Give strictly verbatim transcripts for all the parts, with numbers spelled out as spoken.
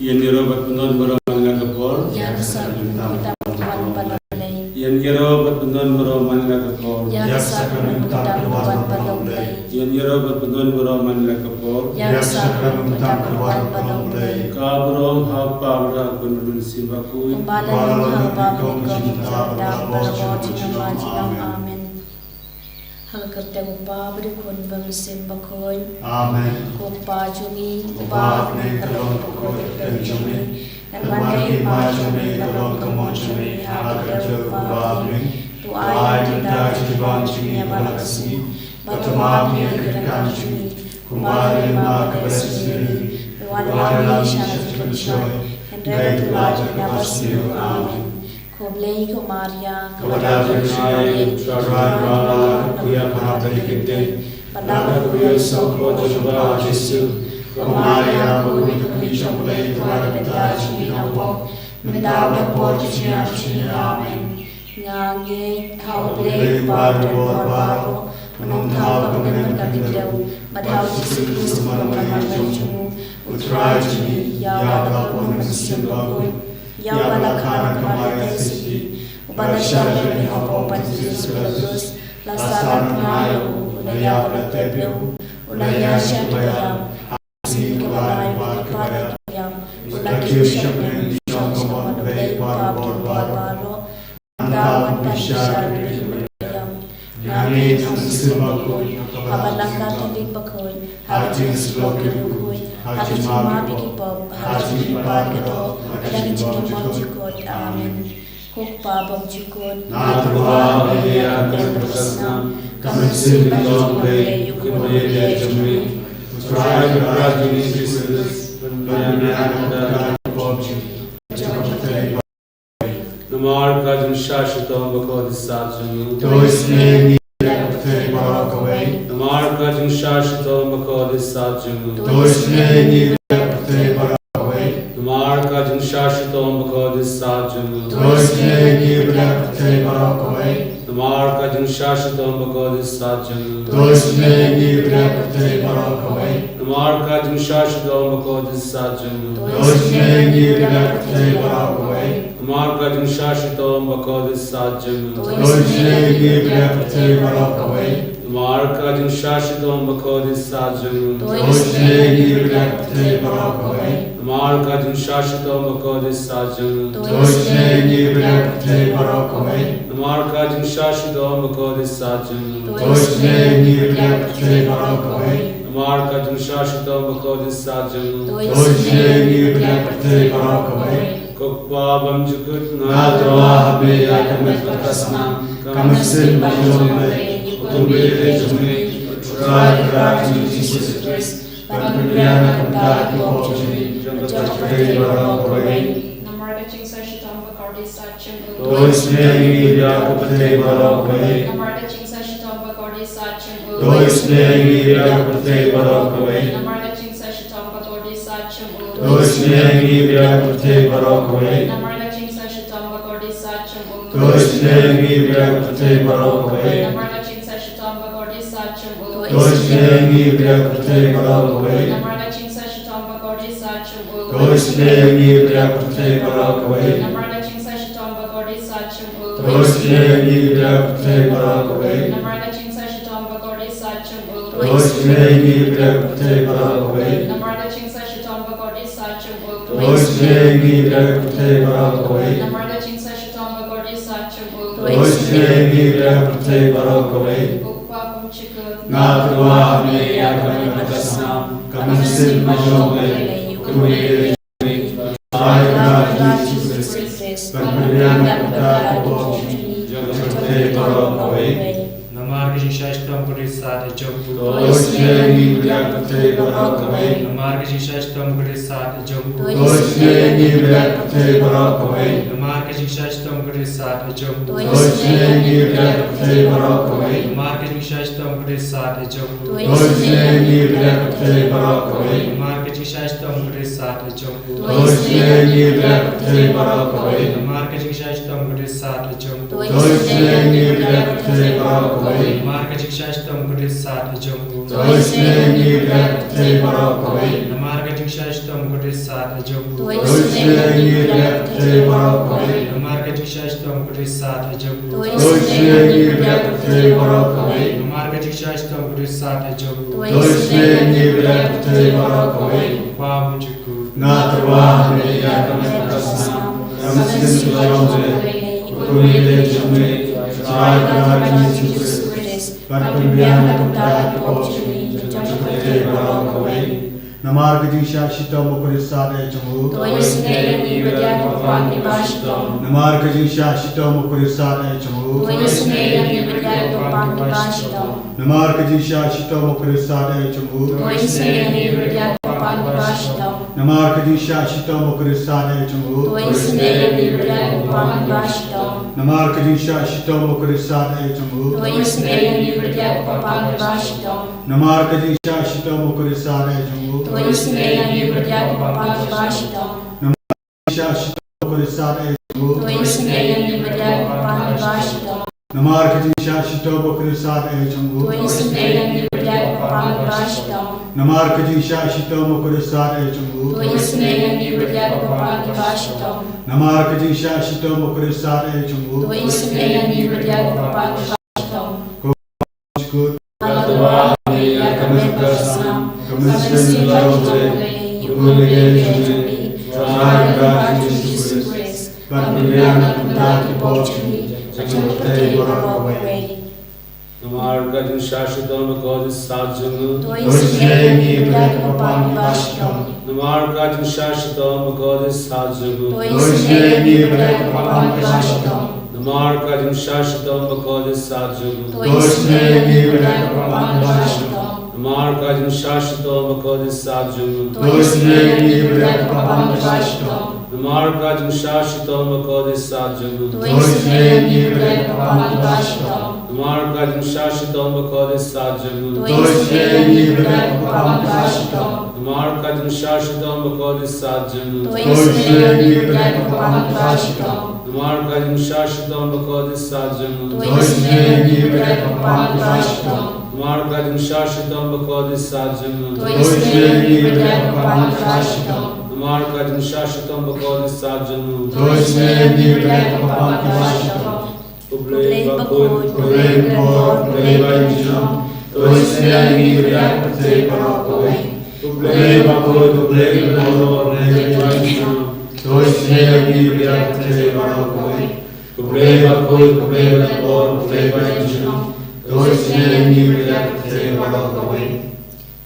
Ïa ngi ruh ban pyndon baroh man la ka por. Ïa ka sakramen ka dap ka wan bad U Blei. Ïa ngi ruh ban pyndon baroh man la ka por. Ïa ka sakramen ka dap ka wan bad U Blei. Ïa ngi ruh ban pyndon baroh man la ka por. Ïa ka sakramen ka dap ka wan bad U Blei. Ka burom ha u Kpa bad ha u Khun bad ha u Mynsiem Bakhuid. Kumba la long ha u ba mynta bad ha ka por jong ki amai junom. Amen. Ha ka kyrteng U Kpa bad U Khun bad U Mynsiem Bakhuid. Amen. Ko Kpa jong ngi uba ha bneng, ka long ka kyrteng jong me. Ngan wan ka hima jong me, ka long ka mon jong me ha ka kyrteng U Kpa ha bneng. To ai ïa ngi mynta ka jingim jong ngi ha kane ka sngi. Bad to map ïa ngi ki jingkam jong ngi, kumba ngi map ïa kiba sngewsih ïa ngi. Ym wan ïa ngi sha ka jingpynshoi, hynrei to lait ïa ngi na ka bymsniew. Amen. Khublei ko Maria, kaba dap ka jingïeit, U Trai u don bad me, to ïa pynban ïa ngi ki kynthei, bad ha ka por jong ka jingpynshoi jong U Kpa Jisu. Ko Maria, ko Kynthei jong U Blei, to ïa pynban ïa ngi ki kynthei, mynta bad ha ka por jong ka jingïap jong ngi. Amen. Nga ngeit ha U Blei Kpa u don bad baroh, u nongthaw ka bynta bad ka khyndew, bad ha U Jisu Khrist u nongpynlong jong u, U Trai jong ngi, ïa uba la pun ha U Mynsiem Bakhuid, ïa uba la kha na ka Maria Theisotti, uba la shah beiñ ha u pop u Pontius Pilatus, la sah na bnai ïa u, u la ïap, u la tep ïa u, u la ïaishah bad u la ïap, ha ka sngi kaba lai bad kaba ïap, u la kiew sha bneng, u shong ha ka mon U Blei Kpa u don bad baroh. Mynta un pynshai ïa ki bymman. Nga ngeit ha U Mynsiem Bakhuid, kaba la Katholik bakhuid, ha ka jingïasyllok bakhuid, ha ka jingmap ïa ki pop, ha ka jingim baroh, ha ka jinglong jukut. Amen. Ko Kpa bymjukut, nga tyrwa ha me ïa ka met bad ka snam, ka mynsiem ka jong U Blei, kum u Blei jong me. U Trai u Kpa jong ngi Jisu Khrist, ban pynbiang ïa ka bynta ki pop jong ngi. Namar ka jingshah shitom bakhuid sat jong u. To ïohsngew ïa ngi bad ïa ka pyrthei baroh kawei. Namar ka jingshah shitom bakhuid sat jong u. To ïohsngew ïa ngi bad ïa ka pyrthei baroh kawei. Namar ka jingshah shitom bakhuid sat jong u. To ïohsngew ïa ngi bad ïa ka pyrthei baroh kawei. Namar ka jingshah shitom bakhuid sat jong u. To ïohsngew ïa ngi bad ïa ka pyrthei baroh kawei. Namar ka jingshah shitom bakhuid sat jong u. To ïohsngew ïa ngi bad ïa ka pyrthei baroh kawei. Namar ka jingshah shitom bakhuid sat jong u. To ïohsngew ïa ngi bad ïa ka pyrthei baroh kawei. Namar ka jingshah shitom bakhuid sat jong u. To ïohsngew ïa ngi bad ïa ka pyrthei baroh kawei. Namar ka jingshah shitom bakhuid sat jong u. To ïohsngew ïa ngi bad ïa ka pyrthei baroh kawei. Namar ka jingshah shitom bakhuid sat jong u. To ïohsngew ïa ngi bad ïa ka pyrthei baroh kawei. Namar ka jingshah shitom bakhuid sat jong u. To ïohsngew ïa ngi bad ïa ka pyrthei baroh kawei. Ko Kpa bymjukut, nga tyrwa ha me ïa ka met bad ka snam, ka mynsiem ka jong U Blei, kum u Blei jong me, U Trai u Kpa jong ngi Jisu Khrist, ban pynbiang ïa ka bynta ki pop jong ngi, bad jong ka pyrthei baroh kawei. Namar ka jingshah shitom bakhuid sat jong u. To ïohsngew ïa ngi bad ïa ka pyrthei baroh kawei. Namar ka jingshah shitom bakhuid sat jong u. To ïohsngew ïa ngi bad ïa ka pyrthei baroh kawei. Namar ka jingshah shitom bakhuid sat jong u. To ïohsngew ïa ngi bad ïa ka pyrthei baroh kawei. Namar ka jingshah shitom bakhuid sat jong u. To ïohsngew ïa ngi bad ïa ka pyrthei baroh kawei. Namar ka jingshah shitom bakhuid sat jong u. To ïohsngew ïa ngi bad ïa ka pyrthei baroh kawei. Namar ka jingshah shitom bakhuid sat jong u. To ïohsngew ïa ngi bad ïa ka pyrthei baroh kawei. Namar ka jingshah shitom bakhuid sat jong u. To ïohsngew ïa ngi bad ïa ka pyrthei baroh kawei. Namar ka jingshah shitom bakhuid sat jong u. To ïohsngew ïa ngi bad ïa ka pyrthei baroh kawei. Namar ka jingshah shitom bakhuid sat jong u. To ïohsngew ïa ngi bad ïa ka pyrthei baroh kawei. Namar ka jingshah shitom bakhuid sat jong u. To ïohsngew ïa ngi bad ïa ka pyrthei baroh kawei. Ko Kpa bymjukut, nga tyrwa ha me ïa ka met bad ka snam, ka mynsiem ka jong U Blei, kum u Blei jong me, Trai u Kpa jong ngi Jisu Khrist, ban pynbiang ïa ka bynta ki pop jong ngi, jong ka pyrthei baroh kawei. Namar ka jingshah shitom bakhuid sat jong u. To ïohsngew ïa ngi bad ïa ka pyrthei baroh kawei. Namar ka jingshah shitom bakhuid sat jong u. To ïohsngew ïa ngi bad ïa ka pyrthei baroh kawei. Namar ka jingshah shitom bakhuid sat jong u. To ïohsngew ïa ngi bad ïa ka pyrthei baroh kawei. Namar ka jingshah shitom bakhuid sat jong u. To ïohsngew ïa ngi bad ïa ka pyrthei baroh kawei. Namar ka jingshah shitom bakhuid sat jong u. To ïohsngew ïa ngi bad ïa ka pyrthei baroh kawei. Namar ka jingshah shitom bakhuid sat jong u. To ïohsngew ïa ngi bad ïa ka pyrthei baroh kawei. Namar ka jingshah shitom bakhuid sat jong u. To ïohsngew ïa ngi bad ïa ka pyrthei baroh kawei. Namar ka Namar ka jingshah shitom ka dei sat ha jong u. To isynei ïa ngi bad ïa ka pyrthei baroh kawei. Namar ka jingshah shitom ka dei sat ha jong u. To isynei ïa ngi bad ïa ka pyrthei baroh kawei. Namar ka jingshah shitom ka dei sat ha jong u. To isynei ïa ngi bad ïa ka pyrthei baroh kawei. Kpa bymjukut. Nga tyrwa ha me ïa ka met ka snam, ka mynsiem ka jong me, u kmie jong me, Trai ka Jisu Khrist, ban pynbiang na ka bynta ki pop jong ngi, jong ka pyrthei baroh kawei. Namar ka jingshah shitom u Khrist ha jong u. To isynei ïa ngi bad ïa ka pop ki ba shitom. Namar ka jingshah shitom u Khrist ha jong u. To isynei ïa ngi bad ïa ka pop ki ba shitom. Namar ka jingshah shitom u Khrist ha jong u. To isynei ïa ngi bad ïa ka pop ki ba shitom. Namar ka jingshah shitom u Khrist ha jong u. To isynei ïa ngi bad ïa ka pop ki ba shitom. Namar ka jingshah shitom u Khrist ha jong u. To isynei ïa ngi bad ïa ka pop ki ba shitom. Namar ka jingshah shitom u Khrist ha jong u. To isynei ïa ngi bad ïa ka pop ki ba shitom. Namar ka jingshah shitom u Khrist ha jong u. To isynei ïa ngi bad ïa ka pop ki ba shitom. Namar ka jingshah shitom u Khrist ha jong u. To isynei ïa ngi bad ïa ka pop ki ba shitom. Namar ka jingshah shitom u Khrist ha jong u. To isynei ïa ngi bad ïa ka pop ki ba shitom. Namar ka jingshah shitom u Khrist ha jong u. To isynei ïa ngi bad ïa ka pop ki ba shitom. Ko Nga tyrwa ha me ïa ka met ka snam, ka mynsiem ka jong me, u kmie jong me, Trai ka Jisu Khrist, ban pynbiang na ka bynta ki pop jong ngi, jong ka pyrthei baroh kawei. Namar ka jingshah shitom u Khrist ha jong u. To isynei ïa ngi bad ïa ka pop ki ba shitom. Namar ka jingshah shitom u Khrist ha jong u. To isynei ïa ngi bad ïa ka pop ki ba shitom. Namar ka jingshah shitom u Khrist ha jong u. To isynei ïa ngi bad ïa ka pop ki ba shitom. Namar ka jingshah shitom u Khrist ha jong u. To isynei ïa ngi bad ïa ka pop ki ba shitom. Namar ka jingshah shitom u Khrist ha jong u. To isynei ïa ngi bad ïa ka pop ki ba shitom. Namar ka jingshah shitom u Khrist ha jong u. To isynei ïa ngi bad ïa ka pop ki ba shitom. Namar ka jingshah shitom u Khrist ha jong u. To isynei ïa ngi bad ïa ka pop ki ba shitom. Namar ka jingshah shitom u Khrist ha jong u. To isynei ïa ngi bad ïa ka pop ki ba shitom. Namar ka jingshah shitom u Khrist ha jong u. To isynei ïa ngi bad ïa ka pop ki ba shitom. Namar ka jingshah shitom u Khrist ha jong u. To isynei ïa ngi bad ïa ka pop ki ba shitom. Khublei bakhuid, khublei bakhuid, khublei bainjong. To isynei ïa ngi bad ïa ka pyrthei baroh kawei. Khublei bakhuid, khublei bakhuid, khublei bainjong. To isynei ïa ngi bad ïa ka pyrthei baroh kawei. Khublei bakhuid, khublei bakhuid, khublei bainjong. To isynei ïa ngi bad ïa ka pyrthei baroh kawei.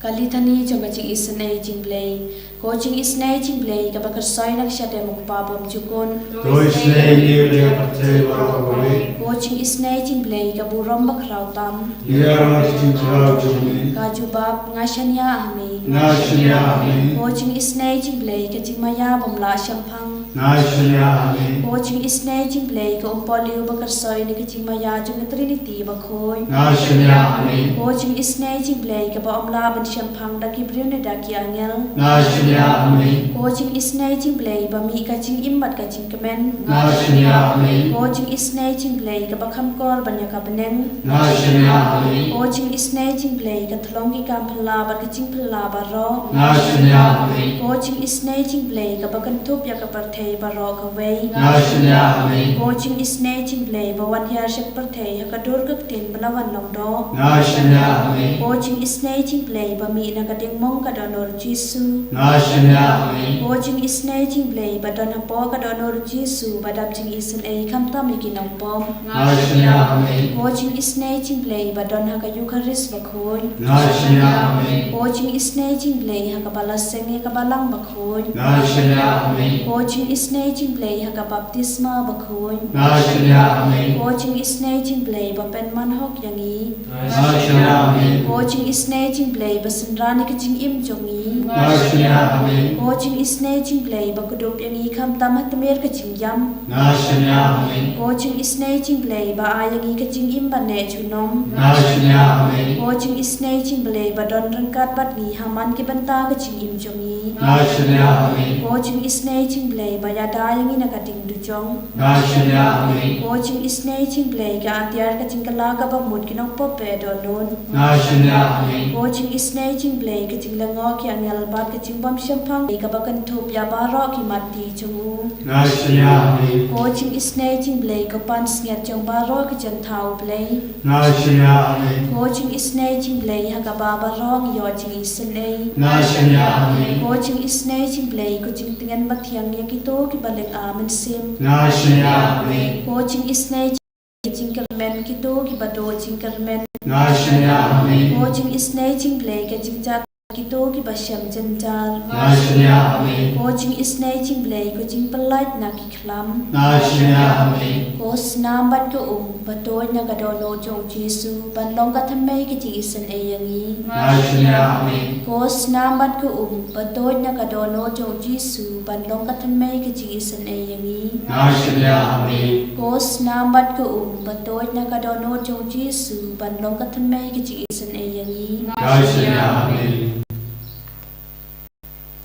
Ka Lithani jong ka jingisynei jingblei. Ko jingisynei jingblei kaba kyrsoi na ka shadem u Kpa bymjukut. To isynei ïa ngi bad ïa ka pyrthei baroh kawei. Ko jingisynei jingblei ka burom bakhraw tam. Ïa ka jingkhraw jong me. Ka jubab, nga shaniah ha me. Nga shaniah ha me. Ko jingisynei jingblei ka jingmaïa bym lah shemphang. Nga shaniah ha me. Ko jingisynei jingblei ka umpohliew ba kyrsoi na ka jingmaïa jong ka Trinity bakhuid. Nga shaniah ha me. Ko jingisynei jingblei kaba ym lah ban shemphang da ki briew ne da ki angel. Nga shaniah ha me. Ko jingisynei jingblei ba mih ka jingim bad ka jingkmen. Nga shaniah ha me. Ko jingisynei jingblei kaba kham kor ban ïa ka bneng. Nga shaniah ha me. Ko jingisynei jingblei ka thlong ki kam phylla bad ka jingphylla baroh. Nga shaniah ha me. Ko jingisynei jingblei kaba kynthup ïa ka pyrthei baroh kawei. Nga shaniah ha me. Ko jingisynei jingblei ba wan hiar sha ka pyrthei ha ka dur ka ktien ba la wan long doh. Nga shaniah ha me. Ko jingisynei jingblei ba mih na ka diengmong ka dohnud u Jisu. Nga shaniah ha me. Ko jingisynei jingblei ba don hapoh ka dohnud u Jisu ba dap jingisynei khamtam ïa ki nongpop. Nga shaniah ha me. Ko jingisynei jingblei ba don ha ka Eukharist bakhuid. Nga shaniah ha me. Ko jingisynei jingblei ha kaba la seng ïa ka balang bakhuid. Nga shaniah ha me. Ko jingisynei jingblei ha ka baptisma bakhuid. Nga shaniah ha me. Ko jingisynei jingblei ba pynman hok ïa ngi. Nga shaniah ha me. Ko jingisynei jingblei ba synran ïa ka jingim jong ngi. Nga shaniah ha me. Ko jingisynei jingblei ba kdup ïa ngi khamtam ha tmier ka jingïam. Nga shaniah ha me. Ko jingisynei jingblei ba ai ïa ngi ka jingim ba neh junom. Nga shaniah ha me. Ko jingisynei jingblei ba don ryngkat bad ngi ha man ki bynta ka jingim jong ngi. Nga shaniah ha me. Ko jingisynei jingblei ba ïada ïa ngi na ka ding dujok. jong. Nga shaniah ha me. Ko jingisynei jong U Blei, ka atiar ka jingkylla kaba mut ki nongpop ba dohnud. Nga shaniah ha me. Ko jingisynei jong U Blei, ka jinglyngngoh ki angel bad ka jingbymshemphang kaba kynthup ïa baroh ki matti jong u. Nga shaniah ha me. Ko jingisynei jong U Blei, ko pansngiat jong baroh ki jingthaw U Blei. Nga shaniah ha me. Ko jingisynei jong U Blei, ha kaba baroh ngi ïoh jingisynei. Nga shaniah ha me. Ko jingisynei jong U Blei, ko jingtngen bathiang ïa kito kiba lynga mynsiem. Nga shaniah ha me. Ko jingisynei jong U Blei, ka jingkyrmen kito kiba duh jingkyrmen. Nga shaniah ha me. Ko jingisynei jong U Blei, ka jingjah kito kiba shem jynjar. Nga shaniah ha me. Ko jingisynei jong U Blei, ko jingpyllait na ki khlam. Nga shaniah ha me. Ko snam bad ko um ba tuid na ka dohnud jong U Jisu ban long ka thymmei ka jingisynei ïa ngi. Nga shaniah ha me. Ko snam bad ko um ba tuid na ka dohnud jong U Jisu ban long ka thymmei ka jingisynei ïa ngi. Nga shaniah ha me. Ko snam bad ko um ba tuid na ka dohnud jong U Jisu ban long ka thymmei ka jingisynei ïa ngi. Nga shaniah ha me.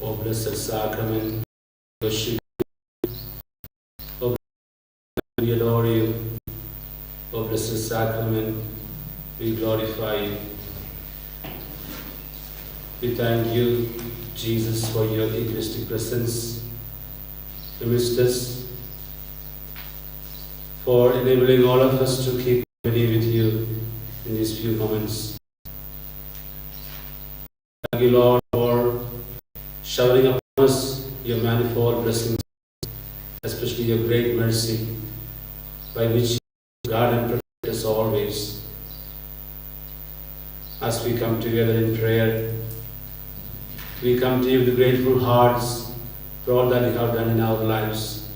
Oh, blessed sacrament, worship. Oh, we adore you. Oh, blessed sacrament, we glorify you. We thank you, Jesus, for your Eucharistic presence amidst us, for enabling all of us to keep company with you in these few moments. Thank you, Lord, for showering upon us your manifold blessings, especially your great mercy, by which you guard and protect us always. As we come together in prayer, we come to you with grateful hearts for all that you have done in our lives,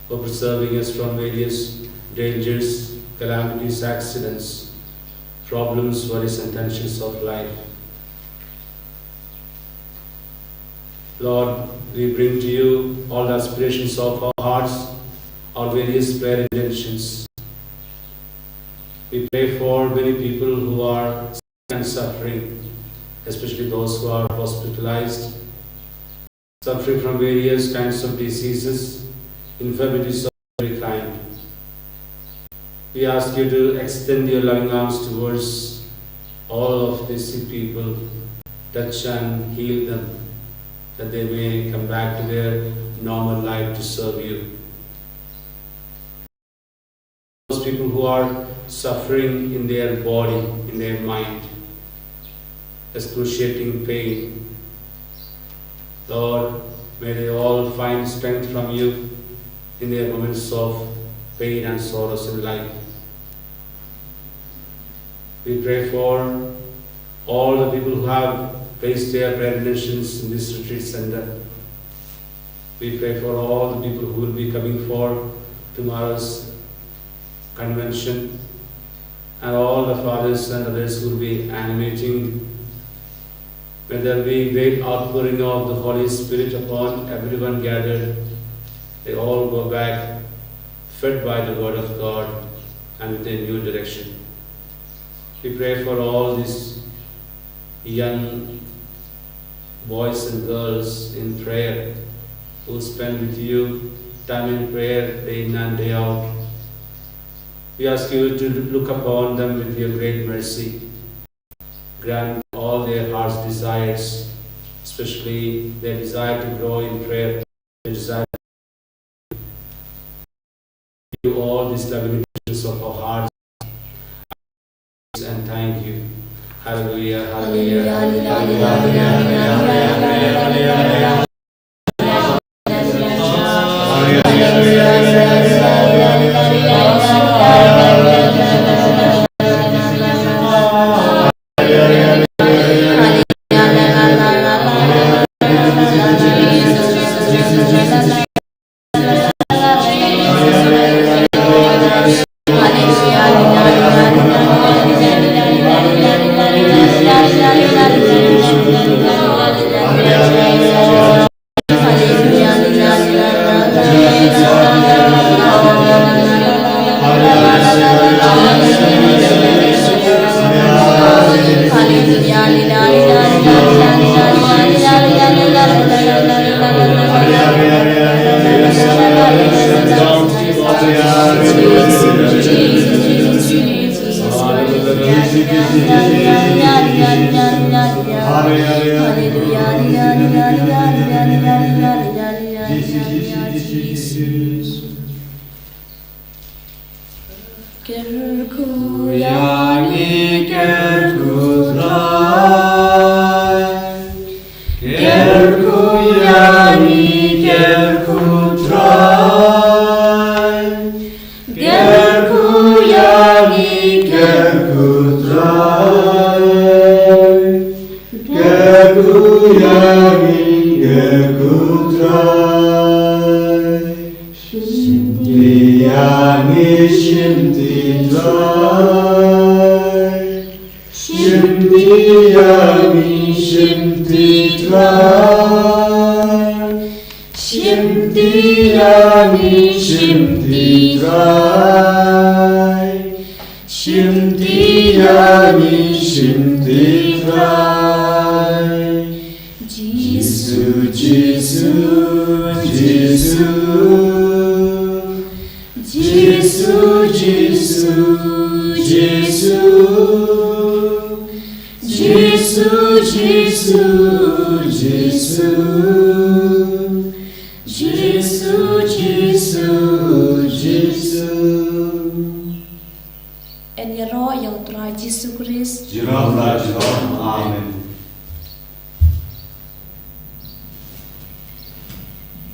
for preserving us from various dangers, calamities, accidents, problems, worries, and tensions of life. Lord, we bring to you all the aspirations of our hearts, our various prayer intentions. We pray for many people who are sick and suffering, especially those who are hospitalized, suffering from various kinds of diseases, infirmities of every kind. We ask you to extend your loving arms towards all of these sick people, touch and heal them, that they may come back to their normal life to serve you. Those people who are suffering in their body, in their mind, excruciating pain, Lord, may they all find strength from you in their moments of pain and sorrows in life. We pray for all the people who have placed their prayer intentions in this retreat center. We pray for all the people who will be coming for tomorrow's convention, and all the fathers and others who will be animating. May there be great outpouring of the Holy Spirit upon everyone gathered. They all go back fed by the word of God and with a new direction. We pray for all these young boys and girls in prayer who spend with you time in prayer day in and day out. We ask you to look upon them with your great mercy. Grant all their heart's desires, especially their desire to grow in prayer, their desire you all these lamentations of our hearts and thank you. Hallelujah, hallelujah, hallelujah, hallelujah, hallelujah, hallelujah. Kyrkhu ïa ngi, kyrkhu Trai. Kyrkhu ïa ngi, kyrkhu Trai. Kyrkhu ïa ngi, kyrkhu Trai. Kyrkhu ïa ngi, kyrkhu Trai. Shimti ïa ngi, shimti Trai. Shimti ïa ngi, shimti Trai. Shimti ïa ngi, shimti Trai. Shimti ïa ngi, shimti Trai. Jisu, Jisu, Jisu. Jisu, Jisu, Jisu. Jisu, Jisu, Jisu. Jisu, Jisu, Jisu. Yn ïaroh ïa u Trai Jisu Khrist. Jingïaroh, jingïaroh. Amen.